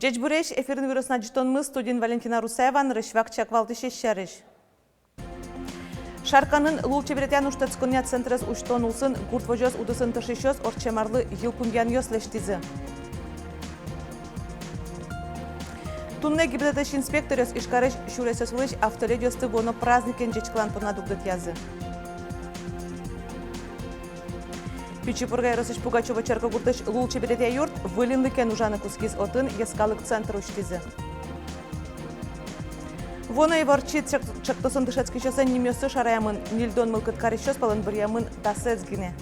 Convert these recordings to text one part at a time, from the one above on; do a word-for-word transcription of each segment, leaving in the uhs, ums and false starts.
Ӟечбуресь! Эфирын «Иворъёс» адӟытонмы, студиын Валентина Русаева. Нырысь вакчияк валтӥсез сярысь. Шарканын лулчеберетъян шутэтсконъя центрез усьтон улсын гурт возёс удысын тыршисьёс ортчем арлы йылпумъянъёс лэсьтӥзы. Туннэ ГИБДД-ысь инспекторъёс Ижкарысь сюресъёс вылысь автоледъёсты вуоно праздникен ӟечкылан понна дугдытъязы. Пичи Пурга ёросысь Пугачёво Черкогуртысь лулчеберетъя юрт выль инлыкен ужаны кутскиз, отын йӧскалык центр усьтӥзы. Вуоно «Иворчи» чек-, чектосын дышетскисьёслэн нимъёссы шараямын, ньыльдон мылкыд карисьёс пӧлын быръямын дасэз гинэ.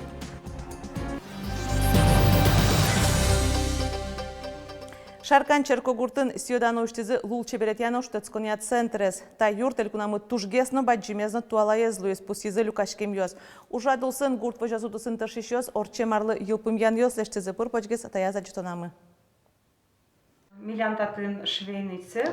Шаркан Черкогуртын сӥё-дано усьтӥзы лулчеберетъян шутэтсконъя центрез. Та юрт элькунамы тужгес но бадӟымез но туалаез луиз, пусйизы люкаськемъёс. Ужрад улсын гурт возёс удысын тыршисьёс ортчем арлы йылпумъянъёс лэсьтӥзы. Пыр-почгес таяз адӟытонамы. Милям татын швейный цех,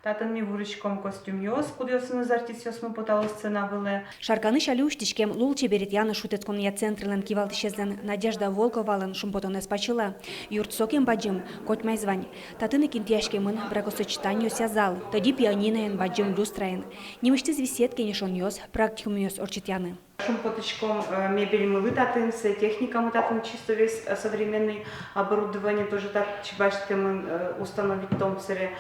татын ми вуриськом костюмъёс, кудъёсыныз артистъёсмы потало сцена вылэ. Шарканысь али усьтӥськем лулчеберетъян шутэтсконъя центрлэн кивалтӥсезлэн Надежда Волковалэн шумпотонэз пачыла. Юрт сокем бадӟым, котьмаез вань. Татын ик интыяськемын бракосочетаниосъя зал, тӧдьы пианиноен, бадӟым люстраен. Нимысьтыз висъет кенешонъёс, практикумъёс ортчытъяны. Шумпотӥськом, э, мебельмылы татын, сэ техникамы татын чисто весь, э, современный оборудование тоже татчы басьтэмын, э, установить том сэрэ.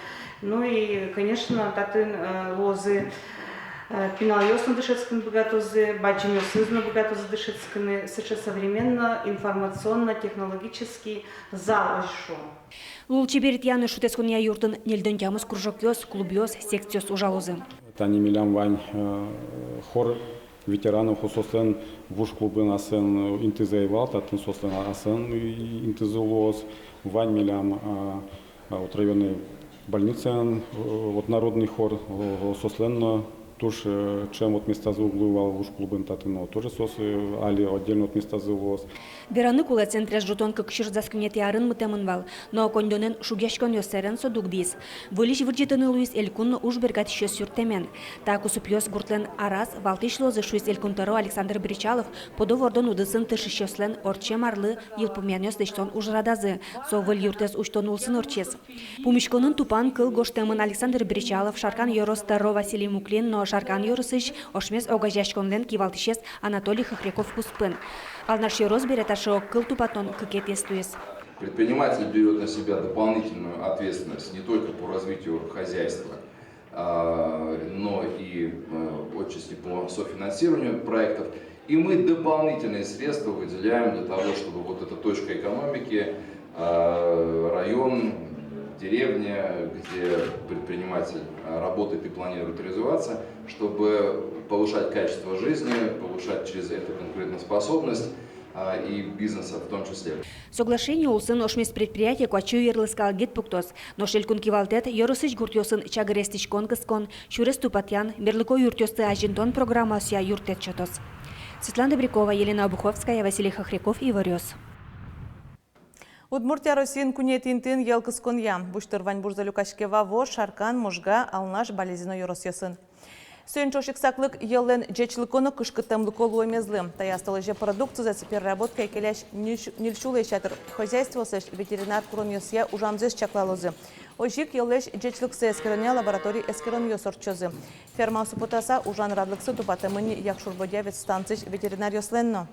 Ну и, конечно, татын, э, луозы, э, пиналъёс но дышетскыны быгатозы, бадӟымъёсыз но быгатозы дышетскыны, сыӵе современно, информационно-технологический зал, озьы шуом. Лулчеберетъян шутэтсконъя юртын ньыльдон тямыс кружокъёс, клубъёс, секциос ужалозы. Тани милям вань, э, хор ветеранов, соослэн вуж клубын асэн интызы ӧй вал, татын соослэн асэн интызы луоз. Вань милям, а, а, вот районный больницаын, э, вот народный хор, э, соослэн но туж, э, ӵем вот местазы уг луы вал вуж клубын, татын но тоже соос, э, али отдельно вот местазы луоз. Вераны кулэ, центрез ӝутон кык сюрс дас куинетӥ арын мытэмын вал, но коньдонэн шугъяськонъёс сэрен со дугдӥз. Выльысь вырӟытыны луиз элькун но уж бергатӥсьёс юрттэмен. Та кусыпъёс гуртлэн араз валтӥсь луозы, шуиз Элькун тӧро Александр Бречалов пудо вордон удысын тыршисьёслэн ортчем арлы йылпумъянъёс лэсьтон ужрадазы. Со выль юртэз усьтон улсын ортчиз. Пумиськонын тупан кыл гожтэмын Александр Бречалов, Шаркан ёрос тӧро Василий Муклин но Шаркан ёросысь ошмес огазеяськонлэн кивалтӥсез Анатолий Хохряков куспын. Алнаш ёрос бере таӵе огкыл тупатон кыкетӥез луиз. Предприниматель берёт на себя дополнительную ответственность не только по развитию хозяйства, а, но и, э, отчасти по софинансированию проектов. И мы дополнительные средства выделяем для того, чтобы вот эта точка экономики, а, район, деревня, где предприниматель, а, работает и планирует реализоваться, чтобы повышать качество жизни, повышать через это конкурентоспособность, а, и бизнеса в том числе. Соглашение улсын ошмес предприятие куать сю йырлы скал гид пуктоз. Нош элькун кивалтэт ёросысь гуртъёсын чагыр эстӥськон кыскон, сюрес тупатъян, мерлыко юртъёсты азинтон программаосъя юрттэт сётоз. Светлана Добрякова, Елена Обуховская, Василий Хохряков, «Иворъёс». Удмуртия Россиын куинетӥ интыын йӧл кысконъя. Буштыр ваньбурзэ люкаське Вавож, Шаркан, Можга, Алнаш, Балезино ёросъёсын. Соин ӵош ик саклык йӧллэн ӟечлыко но кышкыттэмлыко луэмезлы. Таяз толэзе продукцизэс переработкае келясь ньыль сю-, ньыль сюлэсь ятыр хозяйствоослэсь ветеринар куронъёсъя ужамзэс чаклалозы. Озьы ик йӧллэсь ӟечлыксэ эскеронъя лабораторий эскеронъёс ортчозы. Фермаосы потаса, ужан радлыксы тупатэмын ни Якшур-Бӧдья ветстанциысь ветеринаръёслэн но.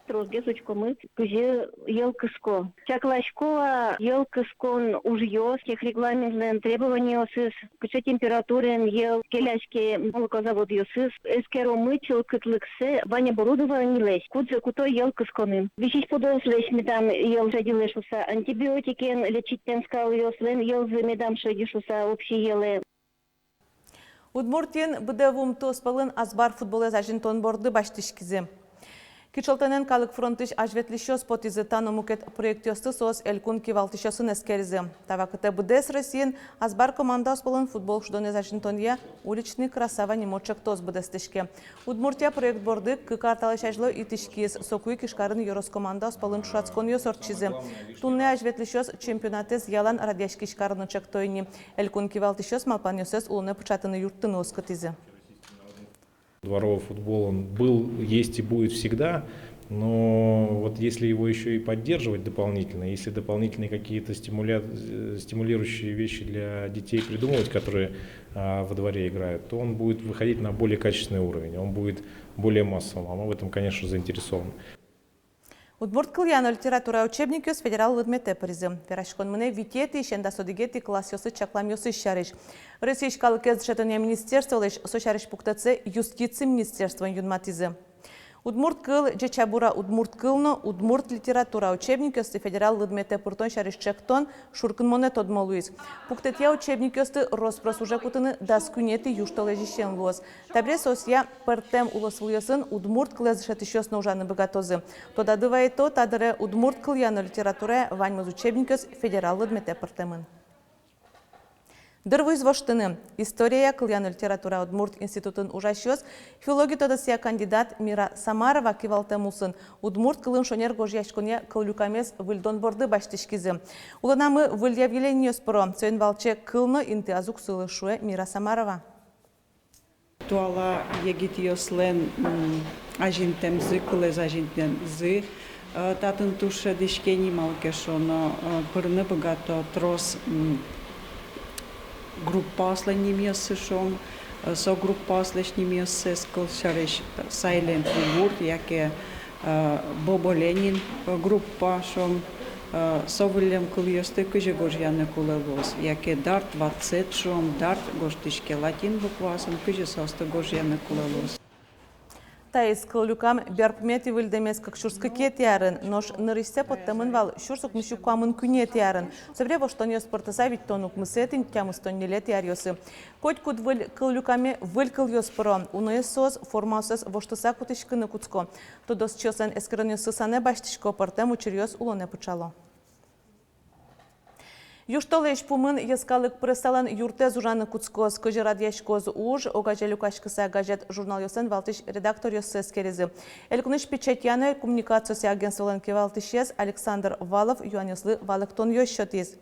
Тросгес учкомы, кызьы йӧл кыско. Чакласько-а йӧл кыскон ужъёс, техрегламентлэн требованиосыз, кыӵе температураен йӧл келяське молокозаводъёсыз. Эскеромы чылкытлыксэ вань оборудованилэсь, кудзэ куто йӧл кысконын. Висись пудоослэсь медам йӧл шедьылэ шуыса, антибиотикен лечитьтэм скалъёслэн йӧлзы медам шедьы шуыса общий йӧлэ. Удмуртиын быдэ вуымтэос пӧлын азбар футболэз азинтон борды басьтӥськизы. Кичӧлтонэн Калык фронтысь азьветлӥсьёс потӥзы. Та но мукет проектъёсты соос элькун кивалтӥсьёсын эскеризы. Та вакытэ быдэс Россиын азбар командаос пӧлын футбол шудонэз азинтонъя «Уличный красава» нимо ӵектос быдэстӥське. Удмуртия проект борды кык ар талэсь азьло итӥськиз. Соку ик Ижкарын ёрос командаос пӧлын ӵошатсконъёс ортчизы. Туннэ азьветлӥсьёс чемпионатэз ялан радъяськись карыны ӵекто ини. Элькун кивалтӥсьёс малпанъёссэс улонэ пыӵатыны юрттыны оскытӥзы. Дворовой футбол, он был, есть и будет всегда, но Вот если его ещё и поддерживать дополнительно, если дополнительные какие-то стимуля- э, стимулирующие вещи для детей придумывать, которые а, во дворе играют, то он будет выходить на более качественный уровень, он будет более массовым, а мы в этом, конечно, заинтересованы. Удмурт кылъя но литературая учебникъёс федерал лыдметэ пыризы. Вераськон мынэ витетӥсь но дас одӥгетӥ классъёслы чакламъёсыз сярысь. Россиысь калыкез дышетонъя министерстволэсь со сярысь пуктэтсэ юстици министерствоын юнматӥзы. Удмурт кыл, ӟечбура удмурт кыл но удмурт литература учебникъёсты федерал лыдметэ пыртон сярысь ӵектон шуркынмонэ тодмо луиз. Пуктэтъя учебникъёсты рос-прос уже кутыны дас куинетӥ южтолэзьысен луоз. Табере соосъя пӧртэм улосвылъёсын удмурт кылэз дышетӥсьёс но ужаны быгатозы. Тодады вайто, та дыре удмурт кылъя но литературая ваньмыз учебникъёс федерал лыдметэ пыртэмын. Дыр вуиз воштыны. История, кылъя но литература удмурт институтын ужасьёс, филологи тодосъя кандидат Мира Самарова кивалтэм улсын удмурт кылын шонер гожъяськонъя кыллюкамез выльдон борды басьтӥськизы. Улонамы выль явлениос пыро, соин валче кыл но интыяз уг сылы, шуэ Мира Самарова. Туала егитъёслэн, м, азинтэмзы, кылэз азинтэмзы, э, татын туж шӧдӥське ни, малы ке шуоно, э, пырыны быгато трос, м, группаослэн нимъёссы, шуом, э, со группаослэсь нимъёссэс, кылсярысь, Silent Yogurt яке э, Бобо Ленин, э, группа, шуом, э, со выллем кылъёсты кызьы гожъяны кулэ луоз, яке Дарт Ватсет, шуом, Дарт гожтӥське латин букваосын, кызьы соосты гожъяны кулэ луоз. Таиз кыллюкам берпуметӥ выльдэмез кык сюрс кыкетӥ арын, нош нырысьсэ поттэмын вал сюрс укмыссю куамын куинетӥ арын. Собере воштонъёс пыртыса витьтон укмысэтӥ, тямыстон ньылетӥ аръёсы. Котькуд выль кыллюкаме выль кылъёс пыро, уноез соос формаоссэс воштыса кутӥськыны кутско. Тодосчиослэн эскеронъёссы санэ басьтӥсько, пӧртэм учыръёс улонэ пыӵало. Южтолэзь пумын йӧскалык прессалэн юртэз ужаны кутскоз. Кызьы радъяськоз уж, огазея люкаськыса газет-журналъёслэн валтӥсь редакторъёссы эскеризы. Элькунысь печатья но коммуникациосъя агентстволэн кивалтӥсез Александр Валов юанъёслы валэктонъёс сётӥз.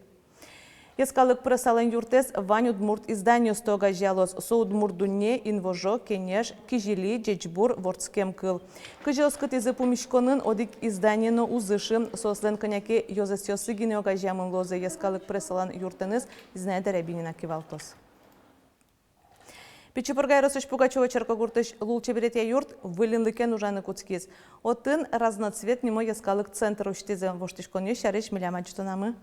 Йӧскалык прессалэн юртэз вань удмурт изданиосты огазеялоз. Со «Удмурт дунне», «Инвожо», «Кенеш», «Кизили», «Ӟечбур», «Вордскем кыл». Кызьы оскытӥзы пумиськонын, одӥг издание но уз ышы, соослэн кӧня ке ёзэсъёссы гинэ огазеямын луозы. Йӧскалык прессалэн юртэныз Зинаида Рябинина кивалтоз. Пичи Пурга ёросысь Пугачёво черкогуртысь лулчеберетъя юрт выль инлыкен ужаны кутскиз. Отын «Разноцвет» нимо йӧскалык центр усьтӥзы. Воштӥськонъёс сярысь милям адӟытонамы.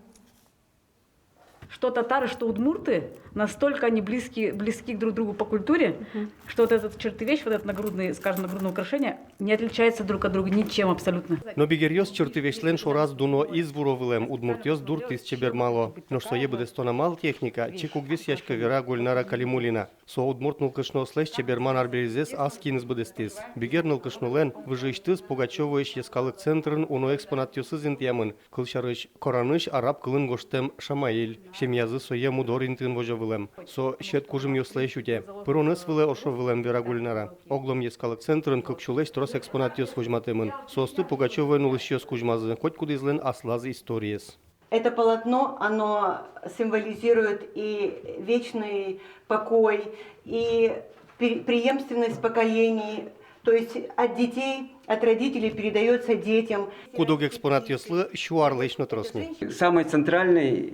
Что татары, что удмурты, настолько они близки, близки друг к другу по культуре, что вот этот чертывещ, вот этот нагрудный, скажем, нагрудное украшение не отличается друг от друга ничем абсолютно. Но бигеръёс чертывещлэн шораз дуно из вуро вылэм, удмуртъёс дуртӥз чебермало. Нош сое быдэстон амал, техника чик уг висъяськы, вера Гульнара Калимуллина. Со удмурт нылкышноослэсь чеберман арберизэс ас киыныз быдэстӥз. Бигер нылкышнолэн выжыысьтыз Пугачёвоысь йӧскалык центрын уно экспонатъёсыз интыямын. Кылсярысь, Коранысь араб кылын гожтэм «Шамаиль». Семьязы сое мудор интыын возё вылэм. Со сьӧд кужымъёслэсь утё. Пыронэз вылэ ошо вылэм, вера Гульнара. Оглом йӧскалык центрын кык сюлэсь трос экспонатъёс возьматэмын. Соосты Пугачёвоын улӥсьёс кузьмазы, котькудӥзлэн аслаз историез. Это полотно, оно символизирует и вечный покой, и пе- преемственность поколений, то есть от детей, от родителей передаётся детям. Куд-ог экспонатъёслы сю арлэсь но трос ни. Самый центральный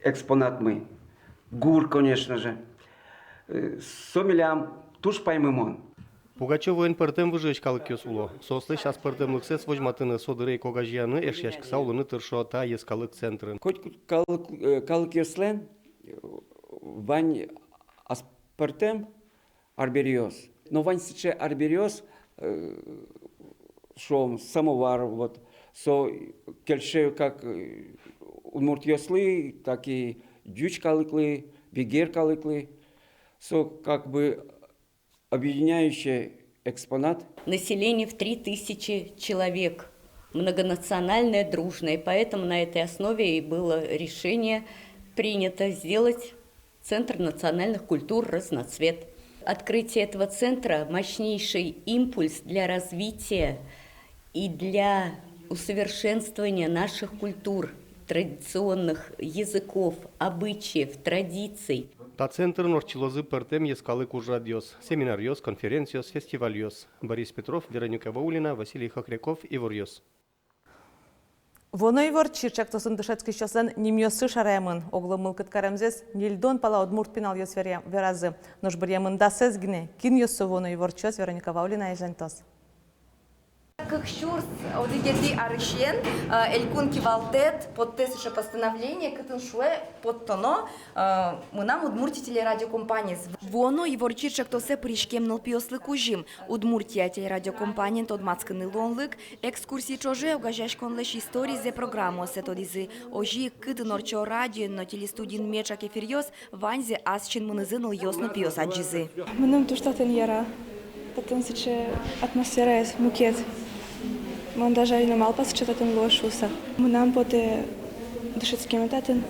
экспонатмы — гур, конечно же. Э, со милям туж паймымон. Пугачёвоын пӧртэм выжыысь калыкъёс уло. Соослэсь аспӧртэмлыксэс возьматыны со дыре ик огазеяны, эшъяськыса улыны тыршо та йӧскалык центрын. Котькуд калык, э, калыкъёслэн, э, вань аспӧртэм арбериос. Но вань сыӵе арбериос, э, шуом, самовар, вот, со кельше как, э, удмуртъёслы, так и ӟуч калыклы, бигер калыклы. Со как бы объединяющий экспонат. Население в три тысячи человек. Многонациональное, дружное. Поэтому на этой основе и было решение принято сделать Центр национальных культур «Разноцвет». Открытие этого центра — мощнейший импульс для развития и для усовершенствования наших культур, традиционных языков, обычаев, традиций. Та центрын ортчылозы пӧртэм йӧскалык ужрадъёс, семинаръёс, конференциос, фестивальёс. Борис Петров, Вероника Ваулина, Василий Хохряков, «Иворъёс». Вуоно иворчи ӵектосын дышетскисьёслэн нимъёссы шараямын. Оглом мылкыд каремзэс ньыльдон пала удмурт пиналъёс веръя-, веразы. Нош быръемын дасэз гинэ. Кинъёс со вуоно иворчиос, Вероника Ваулина азинтоз. Кык сюрс одӥгетӥ арысен, э, Элькун кивалтэт поттэ сыӵе постановление, кытын шуэ, поттоно, э, «Мынам Удмуртие» телерадиокомпаниез. Вуоно иворчи ӵектосэ пыриськем нылпиослы кузьым: Удмуртия телерадиокомпаниен тодматскыны луонлык, экскурсии ӵоже огазеяськонлэсь историзэ, программаоссэ тодӥзы. Озьы ик кытын ортчо радиоын но телестудиын меӵак эфиръёс, ваньзэ ас чинмынызы нылъёс но пиос адӟизы. Мыным туж татын яра. Татын сыӵе атмосфераез мукет. Мон даже али но малпа сыӵе татын луоз шуыса. Мынам потэ дышетскеме татын,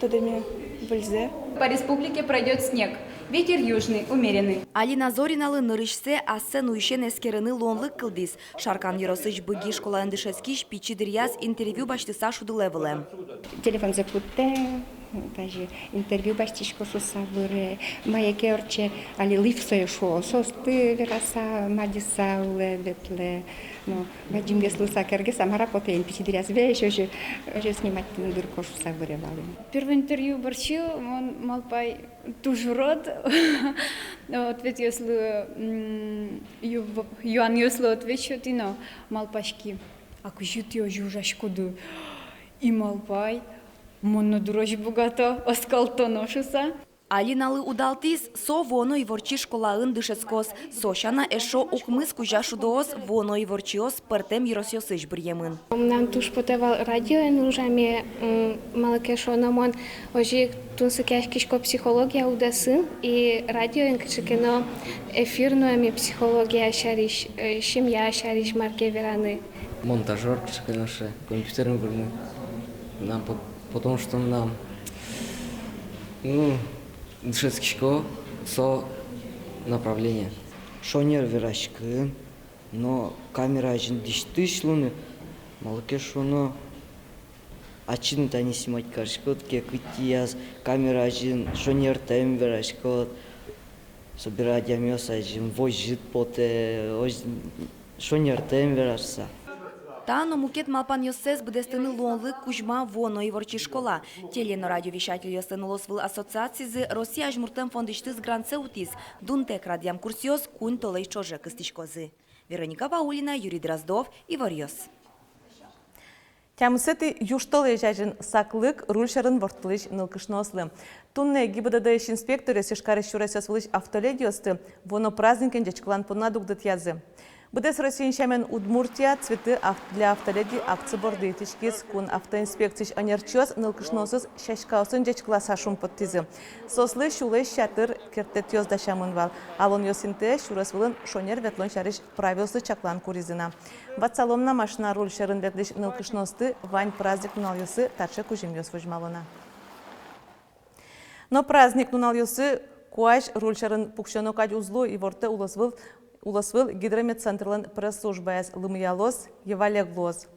тодэме выльзэ. По республике пройдёт снег. Ветер южный, умеренный. Алина Зориналы нырысьсэ ассэ нуисен эскерыны луонлык кылдӥз. Шаркан ёросысь Быги школаын дышетскись пичи дыръяз интервью басьтыса шудылэ вылэм. Телефонзэ кутэ, даже интервью басьтӥсько шуыса выре. Мае ке ортче, али лыфт сое шуо, соосты вераса, мадиса улэ, ветлэ. Но бадӟымгес луыса кергес, а мар-а потэ ини, пичи дыръяз весь озьы, озьы снимать карыны дыр ке шуыса выре вал ини. Первой интервью бӧрсьы мон малпай, туж урод ответъёслы, м, ю-, юанъёслы ответ сётӥ но малпаськи: а кызьы тӥ озьы ужаськоды? И малпай, мон но дыр озьы быгато, оскалтоно шуыса. Алиналы удалтӥз, со вуоно иворчи школаын дышетскоз. Со сяна эшшо укмыс кузя шудоос, вуоно иворчиос пӧртэм ёросъёсысь быръемын. Мынам туж потэ вал радиоын ужаме, м, малы ке шуоно мон озьы ик тунсыкъяськисько психология удысын, и радиоын кыӵе ке но эфир нуэме психология сярысь, э, семья сярысь мар ке вераны. Монтажёр кыӵе ке но сыӵе, компьютерын вырыны. Мынам по-, потому что мынам, ну, дышетскисько со направление. Шонер вераськыны но камера азьын дӥсьтӥсь луыны, малы ке шуоно, ачид но тани снимать кариськод ке, кытӥяз камера азьын шонертэм вераськод, собере адямиос азьын возьыт потэ, озь-, шонертэм вераса. Та но мукет малпанъёссэс быдэстыны луонлык кузьма вуоно иворчи школа. Теле- но радиовещательёслэн улосвыл ассоциацизы Россия азьмуртлэн фондысьтыз грантсэ утӥз. Дунтэк радъям курсъёс куинь толэзь ӵоже кыстӥськозы. Вероника Ваулина, Юрий Дроздов, «Иворъёс». Тямысэтӥ южтолэзь азьын саклык руль сьӧрын ворттылӥсь нылкышноослы. Туннэ ГИБДД-ысь инспекторъёс Ижкарысь сюресъёс вылысь автоледиосты вуоно праздникен ӟечкылан понна дугдытъязы. Быдэс Россиын сямен Удмуртия «Цветы ав-, для автоледи» акци борды итӥськиз. Кун автоинспекциысь ӧнерчиос нылкышноосыз сяськаосын ӟечкыласа шумпоттӥзы. Соослы сюлэсь ятыр керттэтъёс дасямын вал. Алонъёс интые сюрес вылын шонер ветлон сярысь правилослы чаклан куризы на. Ватсалом на, машина руль сьӧрын ветлӥсь нылкышноосты вань праздник нуналъёсы таӵе кузьымъёс возьмало на. Но праздник нуналъёсы куазь руль сьӧрын пуксёно кадь уз лу, ивортэ улосвыл, улосвыл гидрометцентрлэн пресс-службаез. Лымыялоз, йӧвалег луоз.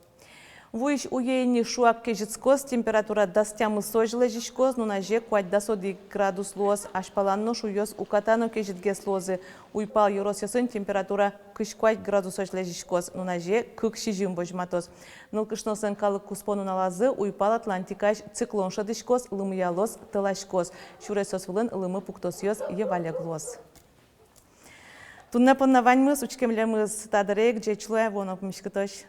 Вуись уе ини шуак кезьытскоз, температура дас тямысозь лэзиськоз, нуназе куать-дас одӥг градус луоз. Азьпалан нош уйёс уката но кезьытгес луозы. Уйпал ёросъёсын температура кызь-куать градусозь лэзиськоз, нуназе кык-сизьым возьматоз. Нылкышноослэн калык куспо нуналазы уйпал Атлантикаысь циклон шӧдӥськоз, лымыялоз, тӧласькоз. Сюресъёс вылын лымы пуктосъёс йӧвалег луоз. Туннэ понна ваньмыз, учке милемыз та дыре ик. Ӟеч луэ, вуоно пумиськытозь.